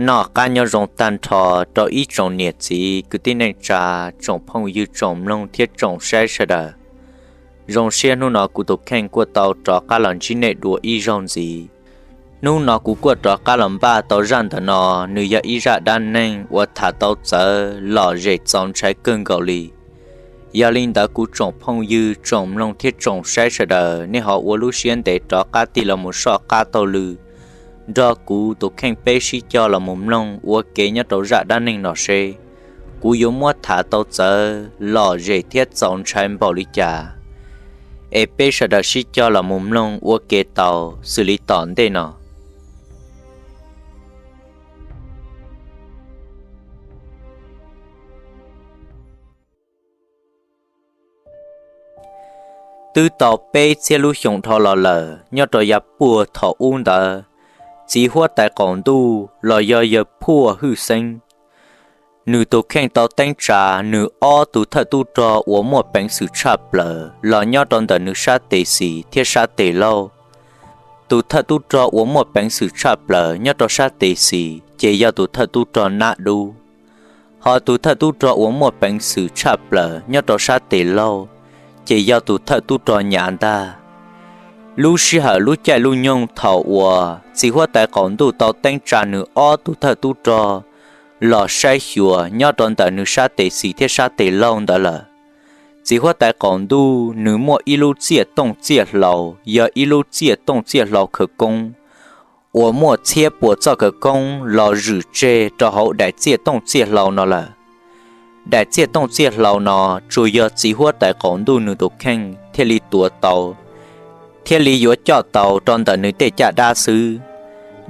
Noj qab nyob zoo tag nrho rau ib tsoom niam txiv kwv tij neej tsa, tsoom phooj ywg tsoom mloog thiab tsoom saib sawv daws. Zoo siab hnub no kuv tus kheej kuj tau rov qab los ntsib nej dua ib zaug ntxiv. Hnub no kuv kuj rov qab los npaj tau zaj ntawm no, nws yog ib zaj dab neeg uas tham tau txawv lom zem txaus ntshai kawg nkaus li. Yog li ntawd kuv tsoom phooj ywg tsoom mloog thiab tsoom saib sawv daws, nej ho ua lub siab ntev rov qab tig los mus soj qab taug lw nrog kuv tus kheej peb sib cog los mus mloog ua ke nyob rau zaj dab neeg no seb kuv yuav muab tham tau txawv lom zem thiab txaus ntshai npaum li cas. Es peb sawv daws sib cog los mus mloog ua ke tau xws li tom ntej no. Twb tau peb txhiab lub xyoo dhau los lawm, nyob rau yav puag thaum ub ntawd, txiv huab tais qaum ntuj los yog yawg Phuaj Hwj Xeeb, nws tus kheej tau teeb tsa nws ob tug thawj tub rog uas muaj peev xwm tshaj plaws los nyob rau ntawm nws sab tes xis thiab sab tes laug. Tus thawj tub rog uas muaj peev xwm tshaj plaws nyob rau sab tes xis ces yog tus thawj tub rog Nab Dub, ho tus thawj tub rog uas muaj peev xwm tshaj plaws nyob rau sab tes laug ces yog tus thawj tub rog Nyav ntag. Lub sij hawm lub caij lub nyoog thaum uas txiv huab tais qaum ntuj tau teeb tsa nws ob tug thawj tub rog los saib xyuas nyob rau ntawm nws sab tes xis thiab sab tes laug ntawd lawm, txiv huab tais qaum ntuj nws muaj ib lub txiaj tooj txiaj hlau, yog ib lub txiaj tooj txiaj hlau khawv koob uas muaj txhiab puas txoj khawv koob los zwm tseg rau hauv daim txiaj tooj txiaj hlau no lawm. Daim txiaj tooj txiaj hlau no tsuas yog txiv huab tais qaum ntuj nws tus kheej thiaj li tuav tau, thiaj li yuav coj tau rau ntawm nws tej caj dab xwb.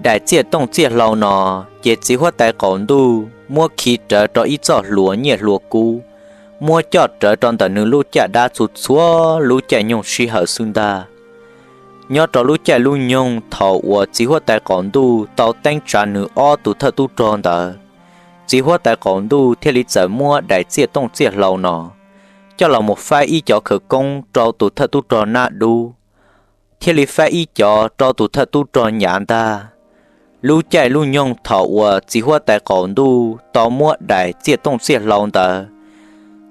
Daim txiaj tooj txiaj hlau no ces txiv huab tais qaum ntuj muab khi rawv rau ib txoj hlua nyiaj hlua kub, muab coj rawv rau ntawm nws lub caj dab txhua txhua lub caij nyoog sij hawm xwb ntag. Nyob rau lub caij lub nyoog thaum uas txiv huab tais qaum ntuj tau teeb tsa nws ob tug thawj tub rog ntawd, txiv huab tais qaum ntuj thiaj li txawm muab daim txiaj tooj txiaj hlau no coj los mus faib ib cov khawv koob rau tus thawj tub rog Nab Dub, thiaj li faib ib cov rau tus thawj tub rog Nyav ntag. Lub caij lub nyoog thaum uas txiv huab tais qaum ntuj tau muab daim txiaj tooj txiaj hlau ntawd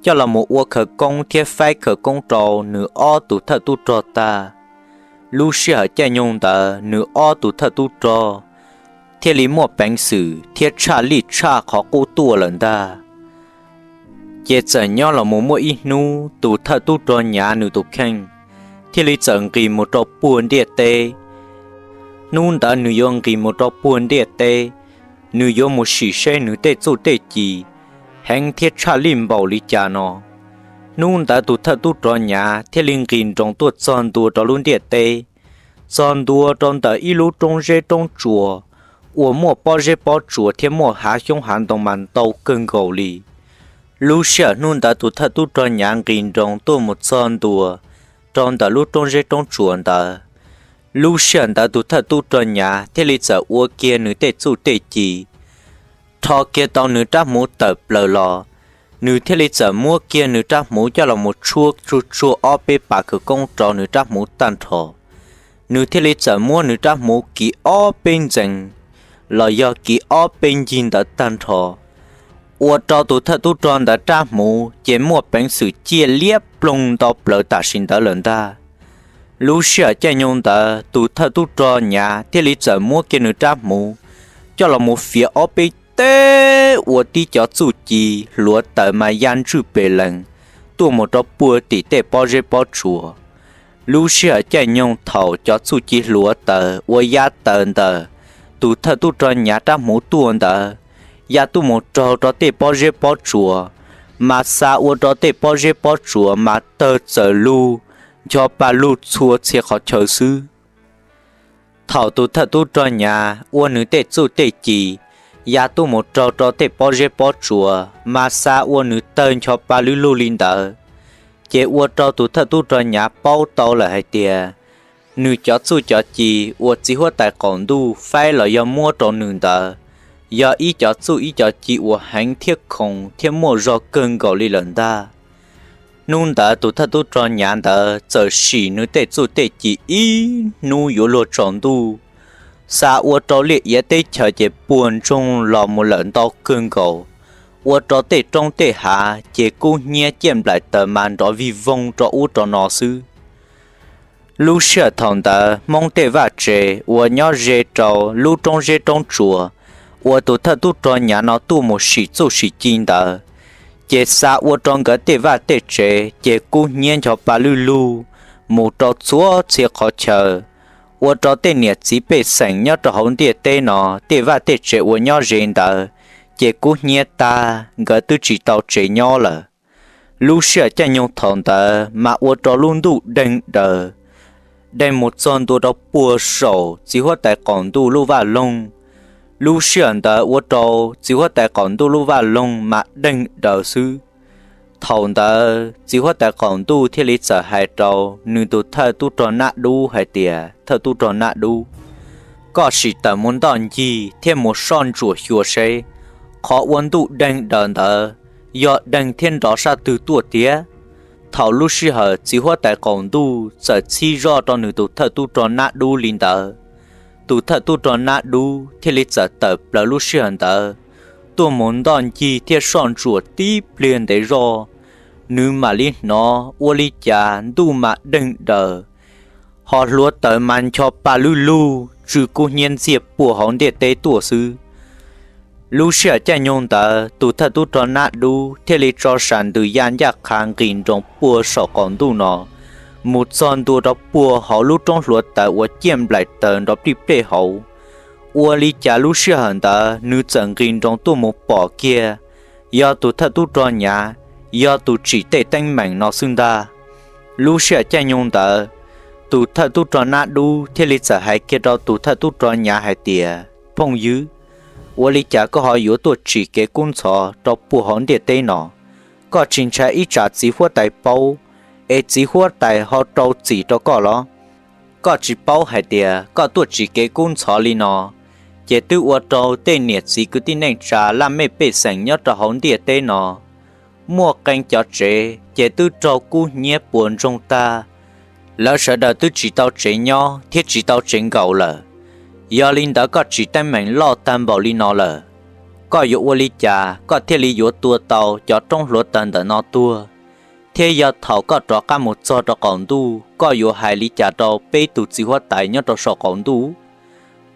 coj los mus ua khawv koob thiab faib khawv koob rau nws ob tug thawj tub rog tag, lub sij hawm caij nyoog ntawd nws ob tug thawj tub rog thiaj li muaj peev xwm thiab tshaj lij tshaj qhov qub tuaj lawm ntag. Ces txawm nyob los mus muaj ib hnub tus thawj tub rog Nyav nws tus kheej thiaj li txawm nqis mus rau puag ntiaj teb. Hnub ntawd nws yuav nqis mus rau puag ntiaj teb, nws yuav mus sim seb nws tej txuj tej ci heev thiab tshaj lij npaum li cas no. Hnub ntawd tus thawj tub rog Nyav thiaj li nqis nroos tuaj txog ntua rau lub ntiaj teb, txog ntua rau ntawm ib lub roob zeb roob tsuas uas muaj pob zeb pob tsuas thiab muaj hav xyoob hav ntoo mas ntau kawg nkaus li. Lub sij hawm hnub ntawd tus thawj tub rog Nyav nqis nroos tuaj mus txog ntua rau ntawm lub roob zeb roob tsuas ntawd. Lub sij hawm ntawd tus thawj tub rog Nyav thiaj li txawm ua kiag nws tej txuj tej ci, rho kiag tau nws rab hmuv tawm plaws los, nws thiaj li txawm muab kiag nws rab hmuv coj los mus tshuab tsuag tsuag ob peb pas khawv koob rau nws rab hmuv tag nrho. Nws thiaj li txawm muab nws rab hmuv kiv ob peb ntxees los yog kiv ob peb ncig ntawd tag nrho, ua rau tus thawj tub rog ntawd rab hmuv ces muaj peev xwm ciaj liab ploog nto plaws tam sim ntawd lawm ntag. Lub sij hawm caij nyoog ntawd tus thawj tub rog Nyav thiaj li txawm muab kiag nws rab hmuv coj los mus fiav ob peb teg ua tib cov txuj ci hluav taws mas ya ntswj pes lees tuaj mus rau puag tim tej pob zeb pob tsuas. Lub sij hawm caij nyoog thaum cov txuj ci hluav taws uas ya taws ntawm tus thawj tub rog Nyav rab hmuv tuaj ntawd ya tuaj mus raug rau tej pob zeb pob tsuas, mas xa ua rau tej pob zeb pob tsuas mas tawg txawm lug, ncho pa lug txhua txhia qhov chaw xwb. Thaum tus thawj tub rog Nyav ua nws tej txuj tej ci ya tuaj mus raug rau tej pob zeb pob tsuas mas xa ua nws tawg ncho pa lug lug li ntawd, ces ua rau tus thawj tub rog Nyav paub tau lawm hais tias nws cov txuj cov ci uas txiv huab tais qaum ntuj faib los yog muab rau nws ntawd yog ib cov txuj ib cov ci uas heev thiab khoom thiab muaj zog kawg nkaus li lawm ntag. Hnub ntawd tus thawj tub rog Nyav ntawd txawm sim nws tej txuj tej ci ib hnub yuav luag tsaus ntuj, xa ua rau liaj iav teb chaws ces puag ntsoog los mus lawm ntau kawg nkaus, ua rau tej roob tej hav ces kub hnyiab ciaj nplaim taws mas nrov vij voog rau ub rau no xwb. Lub sij hawm thaum ntawd Hmoob tej vaj tsev uas nyob ze rau lub roob zeb roob tsuas uas tus thawj tub rog Nyav no tuaj mus sim txuj sim ci ntawd, ces xa ua rau nkawd tej vaj tej tsev ces kub hnyiab ncho pa lwj lug mus rau txhua txhia qhov chaw, ua rau tej niam txiv pej xeem nyob rau hauv ntiaj teb no tej vaj tej tsev uas nyob ze ntawd ces kub hnyiab tag, nkawd twb tsis tau tsev nyob lawm. Lub sij hawm caij nyoog thaum ntawd mas ua rau lub ntuj deeg daws, deeg mus txog ntua rau puag saum txiv huab tais qaum ntuj lub vaj loog. Lub sij hawm ntawd ua rau txiv huab tais qaum ntuj lub vaj loog mas deeg daws xwb. Thaum ntawd txiv huab tais qaum ntuj thiaj li txawm hais rau nws tus thawj tub rog Nab Dub hais tias, Thawj tub rog Nab Dub, koj sim tawm mus ntoj ncig thiab mus soj ntsuam xyuas seb qhov ua ntuj deeg daws ntawd yog deeg thiab nrov sab twg tuaj tiag. Thaum lub sij hawm txiv huab tais qaum ntuj txawm txhib zoj rau nws tus thawj tub rog Nab Dub li ntawd, tus thawj tub rog Nab Dub thiaj li txawm tawm plaws lub sij hawm ntawd tuaj mus ntoj ncig thiab soj ntsuam tib pliag ntev zoj, nws mam li hnov ua li cas ntuj mas deeg daws, ho hluav taws mas ncho pa lwj lug tsw kub hnyiab ntxiag puag hauv ntiaj teb tuaj xwb. Lub sij hawm caij nyoog ntawd tus thawj tub rog Nab Dub thiaj li tso sam ntws ya ncaj qha nqis nroos puag saum qaum ntuj no mus txog ntua rau puag hauv lub roob hluav taws uas ciaj nplaim taws nrov plij plej hauv. Ua li cas lub sij hawm ntawd nws txawm nqis nroos tuaj mus pom kiag yog tus thawj tub rog Nyav, yog tus tsim tej teeb meem no xwb ntag. Lub sij hawm caij nyoog ntawd tus thawj tub rog Nab Dub thiaj li txawm hais kiag rau tus thawj tub rog Nyav hais tias, Phooj ywg, ua li cas koj ho yuav tuaj tsim kev kub ntxhov rau puag hauv ntiaj teb no? Koj tsis ntshai ib tsam txiv huab tais paub, es txiv huab tais ho rau txim rau koj los? Koj tsis paub hais tias koj tuaj tsim kev kub ntxhov li no, ces twb ua rau tej niam txiv kwv tij neej tsa laj mej pej xeem nyob rau hauv ntiaj teb no muaj qee cov tsev ces twb raug kub hnyiab puas ntsoog tag, lawv sawv daws twb tsis tau tsev nyob thiab tsis tau tsev nkaum lawm. Yog li ntawd koj tsim teeb meem loj tag npaum li no lawm, koj yuav ua li cas koj thiaj li yuav tua tau cov roob hluav taws ntawm no tuag? Thiab yog thaum koj rov qab mus txog rau qaum ntuj, koj yuav hais li cas rau peb tus txiv huab tais nyob rau saum qaum ntuj?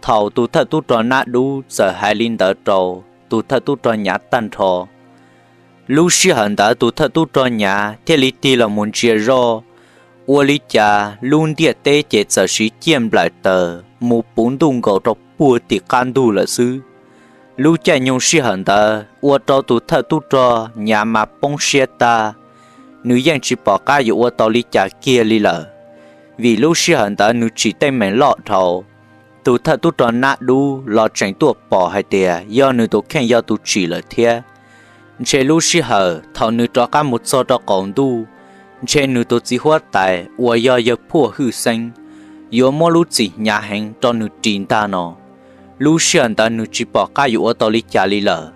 Thaum tus thawj tub rog Nab Dub txawm hais li ntawd rau tus thawj tub rog Nyav tag nrho, lub sij hawm ntawd tus thawj tub rog Nyav thiaj li tig los mus ntsia zoj, ua li cas lub ntiaj teb ces txawm siv ciaj nplaim taws mus puv ntuj nkaus rau puag tim qab ntug lawm xwb. Lub caij nyoog sij hawm ntawd ua rau tus thawj tub rog Nyav mas poob siab tag, nws yeej tsis pom qab yuav ua tau li cas kiag li lawm, vim lub sij hawm ntawd nws tsim teeb meem loj dhau. Tus thawj tub rog Nab Dub los tseem tuaj pom hais tias yog nws tus kheej yog tus tsim lawm thiab. Ntshe lub sij hawm thaum nws rov qab mus txog rau qaum ntuj, ntshe nws tus txiv huab tais uas yog yawg Phuaj Hwj Xeeb yuav muab lub txim hnyav heev rau nws ris ntag no. Lub sij hawm ntawd nws tsis pom qab yuav ua tau li cas li lawm,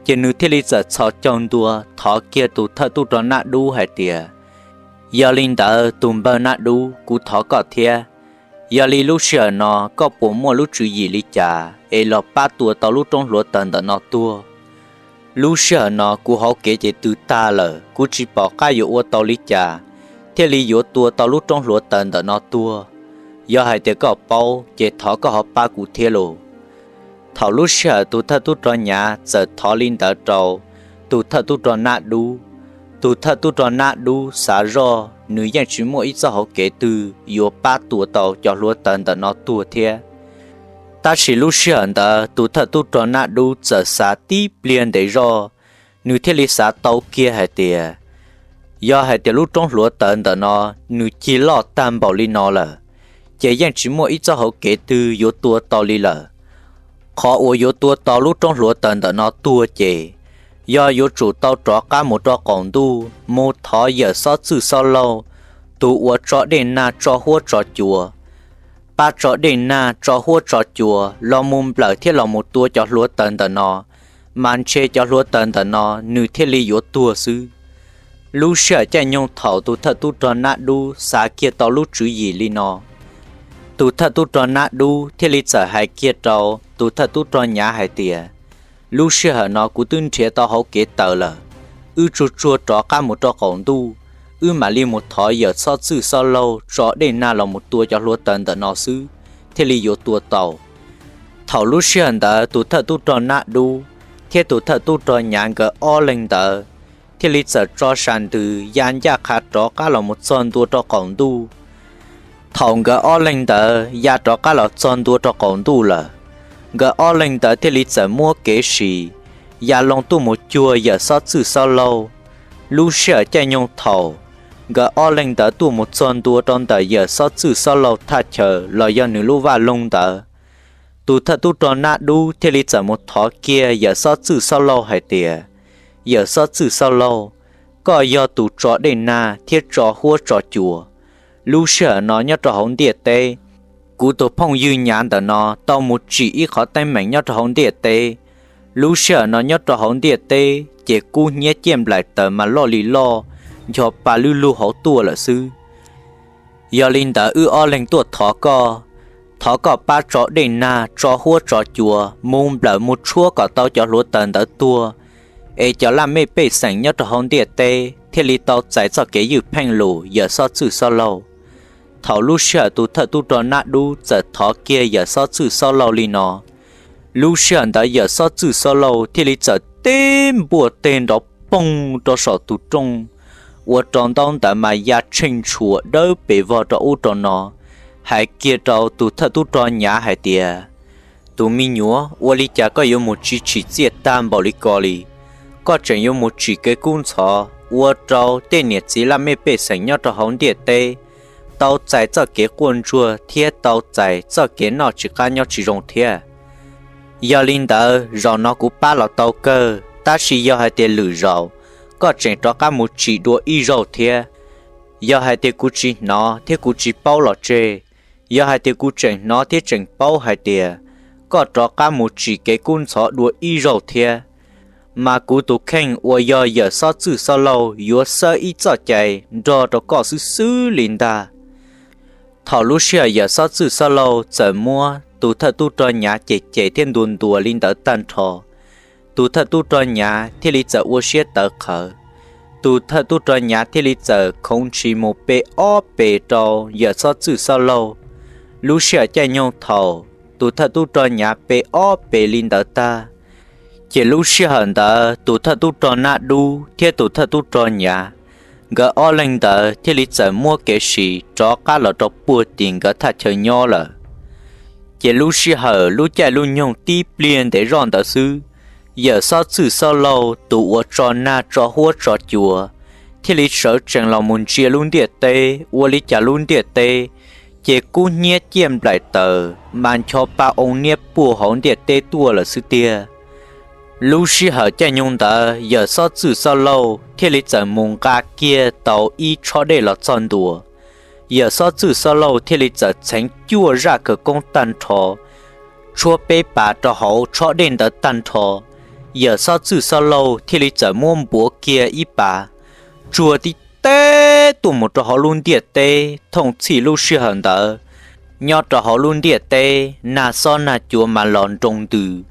ces nws thiaj li txawm txhos caug ntua thov kiag tus thawj tub rog Nab Dub hais tias, Yog li ntawd tus npawg Nab Dub, kuv thov koj thiab, yog li lub sij hawm no koj puas muaj lub tswv yim li cas es los pab tua tau lub roob hluav taws ntawm no tuag? Lub sij hawm no kuv hauv kev ces tws tag lawm, kuv tsis pom qab yuav ua tau li cas thiaj li yuav tua tau lub roob hluav taws ntawm no tuag. Yog hais tias koj paub ces thov koj ho pab kuv thiab lauj. Thaum lub sij hawm tus thawj tub rog Nyav txawm thov li ntawd rau tus thawj tub rog Nab Dub, tus thawj tub rog Nab Dub xav zoj nws yeej tsis muaj ib txoj hauv kev twg yuav pab tua tau cov hluav taws ntawm no tuag thiab. Tab sis lub sij hawm ntawd tus thawj tub rog Nab Dub txawm xav tib pliag ntev zoj, nws thiaj li xav tau kiag hais tias, yog hais tias lub roob hluav taws ntawm no nws cig loj tag npaum li no lawm, ces yeej tsis muaj ib txoj hauv kev twg yuav tua tau li lawm. Qhov uas yuav tua tau lub roob hluav taws ntawm no tuag ces yog yuav tsum tau rov qab mus rau qaum ntuj mus thov yawm Xob Txwj Xob Laug, tus uas tso dej nag tso huab tso cua, pab tso dej nag tso huab tso cua los mus nplawm thiab los mus tua cov hluav taws ntawm no, mas ntshe cov hluav taws ntawm no nws thiaj li yuav tuag xwb. Lub sij hawm caij nyoog thaum tus thawj tub rog Nab Dub xav kiag tau lub tswv yim li no, Tus thawj tub rog Nab Dub thiaj li txawm hais kiag rau tus thawj tub rog Nyav hais tias, lub sij hawm no kuv twb nrhiav tau hauv kev taws lawm, wb tsuag tsuag rov qab mus rau qaum ntuj, wb mam li mus thov yawm Xob Txwj Xob Laug tso dej nag los mus tua cov hluav taws ntawm no xwb thiaj li yuav tua tau. Thaum lub sij hawm ntawd tus thawj tub rog Nab Dub thiab tus thawj tub rog Nyav nkawd ob leeg ntawd thiaj li txawm tso sas ntws ya ncaj qha rov qab los mus txog ntua rau qaum ntuj. Thaum nkawd ob leeg ntawd ya rov qab los txog ntua rau qaum ntuj lawm, nkawd ob leeg ntawd thiaj li txawm muab kev sim ya loo tuaj mus cuag yawm Xob Txwj Xob Laug. Lub sij hawm caij nyoog thaum nkawd ob leeg ntawd tuaj mus txog ntua rau ntawm yawm Xob Txwj Xob Laug thaj chaw los yog nws lub vaj loog ntawd, tus thawj tub rog Nab Dub thiaj li txawm mus thov kiag yawm Xob Txwj Xob Laug hais tias, yawm Xob Txwj Xob Laug, koj yog tus tso dej nag thiab tso huab tso cua. Lub sij hawm no nyob rau hauv ntiaj teb, kuv tus phooj ywg Nyav ntawm no tau mus tsim ib qhov teeb meem nyob rau hauv ntiaj teb. Lub sij hawm no nyob rau hauv ntiaj teb ces kub hnyiab ciaj nplaim taws mas loj li loj, ncho pa lwj lug hauv tuaj lawm xwb. Yog li ntawd wb ob leeg tuaj thov koj, thov koj pab tso dej nag tso huab tso cua mus nplawm mus tshuab kom tau cov hluav taws ntawd tuag, es cov laj mej pej xeem nyob rau hauv ntiaj teb thiaj li tau txais txoj kev ywj pheej lus yawm Xob Txwj Xob Laug. Thaum lub sij hawm tus thawj tub rog Nab Dub txawm thov kiag yawm Xob Txwj Xob Laug li no, lub sij hawm ntawd yawm Xob Txwj Xob Laug thiaj li txawm teb npuaj teg nrov poog rau saum tus rooj, ua rau ntaub ntawd mas ya tsheej tshuam dawb pes vog rau ub rau no, hais kiag rau tus thawj tub rog Nyav hais tias, tus me nyuam, ua li cas koj yuav mus tsis tsim txiaj tag npaum li ko li? Koj tseem yuav mus tsim kev kub ntxhov ua rau tej niam txiv laj mej pej xeem nyob rau hauv ntiaj teb tau txais txoj kev quaj ntsuag thiab tau txais txoj kev noj tsis qab nyob tsis zoo thiab. Yog li ntawd zaum no kuv pab los tau kawg, tab sis yog hais tias lwm zaus koj tseem rov qab mus tsim dua ib zaug thiab, yog hais tias kuv tsis hnov thiab kuv tsis paub los tseg, yog hais tias kuv tseem hnov thiab tseem paub hais tias koj rov qab mus tsim kev kub ntxhov dua ib zaug thiab, mas kuv tus kheej uas yog yawm Xob Txwj Xob Laug yuav xawb ib txoj cai nrog rau koj xwb xwb li ntag. Thaum lub sij hawm yawm Xob Txwj Xob Laug txawm muab tus thawj tub rog Nyav cem cem thiab ntuas ntuas li ntawd tag nrho, tus thawj tub rog Nyav thiaj li txawm ua siab tawv qhawv. Tus thawj tub rog Nyav thiaj li txawm khoov ntshis mus pe ob pes rau yawm Xob Txwj Xob Laug. Lub sij hawm caij nyoog thaum tus thawj tub rog Nyav pe ob pes li ntawd tag, ces lub sij hawm ntawd tus thawj tub rog Nab Dub thiab tus thawj tub rog Nyav, nkawd ob leeg ntawd thiaj li txawm muab kev sim rov qab los rau puag tim nkawd thaj chaw nyob lawm. Ces lub sij hawm lub caij lub nyoog tib pliag ntev zoj ntawd xwb, yawm Xob Txwj Xob Laug tus uas tso nag tso huab tso cua thiaj li sawv tsees los mus ntsia lub ntiaj teb, ua li cas lub ntiaj teb ces kub hnyiab ciaj nplaim taws mas ncho pa oo niab puag hauv ntiaj teb tuaj lawm xwb tiag. Lub sij hawm caij nyoog ntawd yawm Xob Txwj Xob Laug thiaj li txawm mus nqa kiag tau ib tshob dej los txog ntua. Yawm Xob Txwj Xob Laug thiaj li txawm txheev cuaj zaj khawv koob tag nrho, tshuab peb pas rau hauv tshob dej ntawd tag nrho. Yawm Xob Txwj Xob Laug thiaj li txawm muab npuav kiag ib pas, tsuag tib teb tuaj mus rau hauv lub ntiaj teb. Thooj txhij lub sij hawm ntawd, nyob rau hauv lub ntiaj teb nag xob nag cua mas los nroo ntws.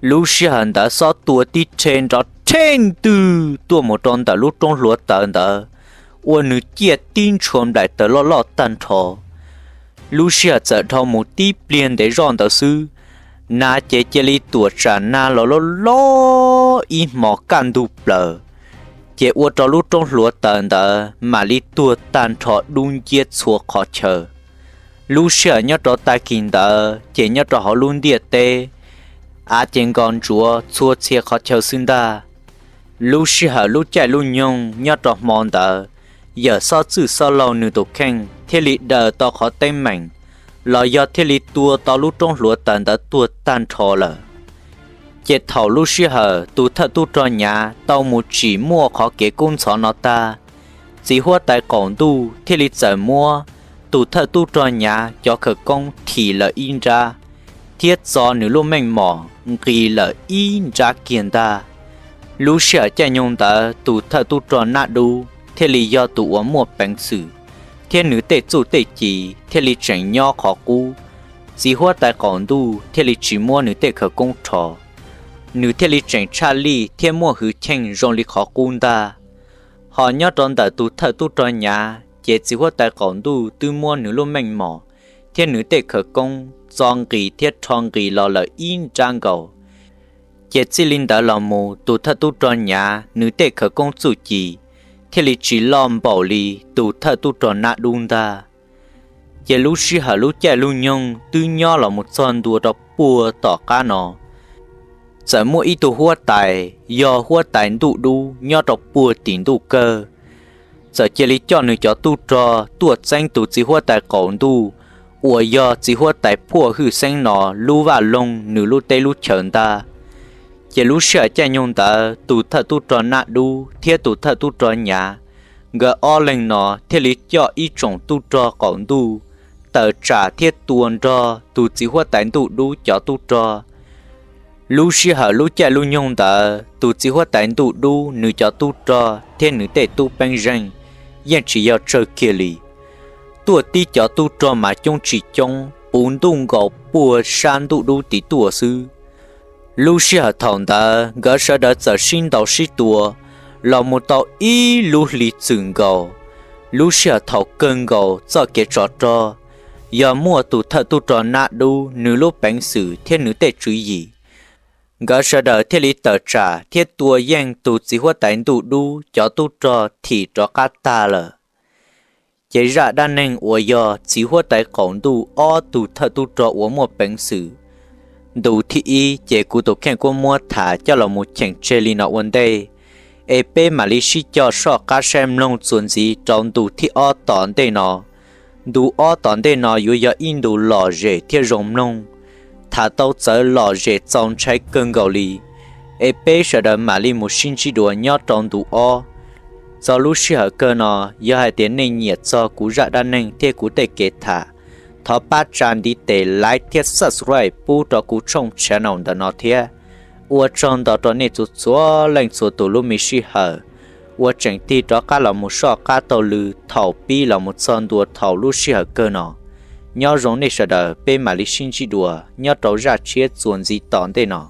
Lub sij hawm ntawd xob tua tib rhe nrov rheej ntwg tuaj mus rau ntawm lub roob hluav taws ntawd, ua nws ciaj tib ntshua nplaim taws loj loj tag nrho. Lub sij hawm txawm dhau mus tib pliag ntev zoj ntawd xwb, nag ces cia li tuam tsam nag los loj loj ib hmos kaj ntug plaws, ces ua rau lub roob hluav taws ntawd mam li tuag tag nrho dub nciab txhua qhov chaw. Lub sij hawm nyob rau tag kis ntawd ces nyob rau hauv lub ntiaj teb, av ces nkos ntsuav txhua txhia qhov chaw xwb ntag. Lub sij hawm lub caij lub nyoog nyob rau hmo ntawd, yawm Xob Txwj Xob Laug nws tus kheej thiaj li daws tau qhov teeb meem los yog thiaj li tua tau lub roob hluav taws ntawd tuag tag nrho lawm. Ces thaum lub sij hawm tus thawj tub rog Nyav tau mus tsim muaj qhov kev kub ntxhov no tag, txiv huab tais qaum ntuj thiaj li txawm muab tus thawj tub rog Nyav cov khawv koob thim lawm ib nrab, thiab txo nws lub meej mom nqis lawm ib nrab kiag ntag. Lub sij hawm caij nyoog ntawd tus thawj tub rog Nab Dub thiaj li yog tus uas muaj peev xwm thiab nws tej txuj tej ci thiaj li tseem nyob qhov qub. Txiv huab tais qaum ntuj thiaj li tsis muab nws tej khawv koob rho, nws thiaj li tseem tshaj lij thiab muaj hwj chim zoo li qhov qub ntag. Ho nyob rau ntawm tus thawj tub rog Nyav ces txiv huab tais qaum ntuj twb muab nws lub meej mom thiab nws tej khawv koob txo nqis thiab rho nqis los lawm ib nrab nkaus. Ces txij li ntawd los mus tus thawj tub rog Nyav nws tej khawv koob txuj ci thiaj li tsis loj npaum li tus thawj tub rog Nab Dub ntag. Ces lub sij hawm lub caij lub nyoog twb nyob los mus txog ntua rau puag tom qab no, txawm muaj ib tug huab tais yog huab tais Ntuj Dub nyob rau puag tim ntuj kawg, txawm cia li coj nws cov tub rog tuaj txeeb tus txiv huab tais qaum ntuj uas yog txiv huab tais Phuaj Hwj Xeeb no lub vaj loog nws lub teb lub chaws ntag. Ces lub sij hawm caij nyoog ntawd tus thawj tub rog Nab Dub thiab tus thawj tub rog Nyav, nkawd ob leeg no thiaj li coj ib tsoom tub rog qaum ntuj tawm tsam thiab tua nrog tus txiv huab tais Ntuj Dub cov tub rog. Lub sij hawm lub caij lub nyoog ntawd tus txiv huab tais Ntuj Dub nws cov tub rog thiab nws tej tub peeb zeej yeej tsis yog tsawg kiag li. Tuaj tib cov tub rog mas coob tsis coob puv ntuj nkaus puag sab Ntuj Dub tim tuaj xwb. Lub sij hawm thaum ntawd nkawd sawv daws txawm sib ntaus sib tua los mus tau ib lub hli txwm nkaus. Lub sij hawm thaum kawg nkaus txoj kev tsov rog yog muaj tus thawj tub rog Nab Dub nws lub peev xwm thiab nws tej tswv yim, nkawd sawv daws thiaj li tawm tsam thiab tua yeej tus txiv huab tais Ntuj Dub cov tub rog thim rov qab tag lawm. Ces zaj dab neeg uas yog txiv huab tais qaum ntuj ob tug thawj tub rog uas muaj peev xwm ntu thib ib ces kuv tus kheej kuj muab tham coj los mus cheem tseg li no ua ntej, es peb mam li sib cog soj qab saib mloog txuas ntxiv rau ntu thib ob tom ntej no. Ntu ob tom ntej no yuav yog ib ntu lom zem thiab zoo mloog, tham tau txawv lom zem txaus ntshai kawg nkaus li. Es peb sawv daws mam li mus sib ntsib dua nyob rau ntu ob. Txog lub sij hawm kawg no, yog hais tias nej nyiam txog kuv zaj dab neeg thiab kuv tej kev tham, thov pab tsa ntiv tes like thiab subscribe pub rau kuv tshooj channel ntawm no thiab. Ua tsaug ntau rau nej txhua txhua leej txhua tus lub me sij hawm uas tseem tig rov qab los mus soj qab taug lw thaum pib los mus txog ntua thaum lub sij hawm kawg no. Nyob zoo nej sawv daws, peb mam li sib ntsib dua nyob rau zaj tshiab txuas ntxiv tom ntej no.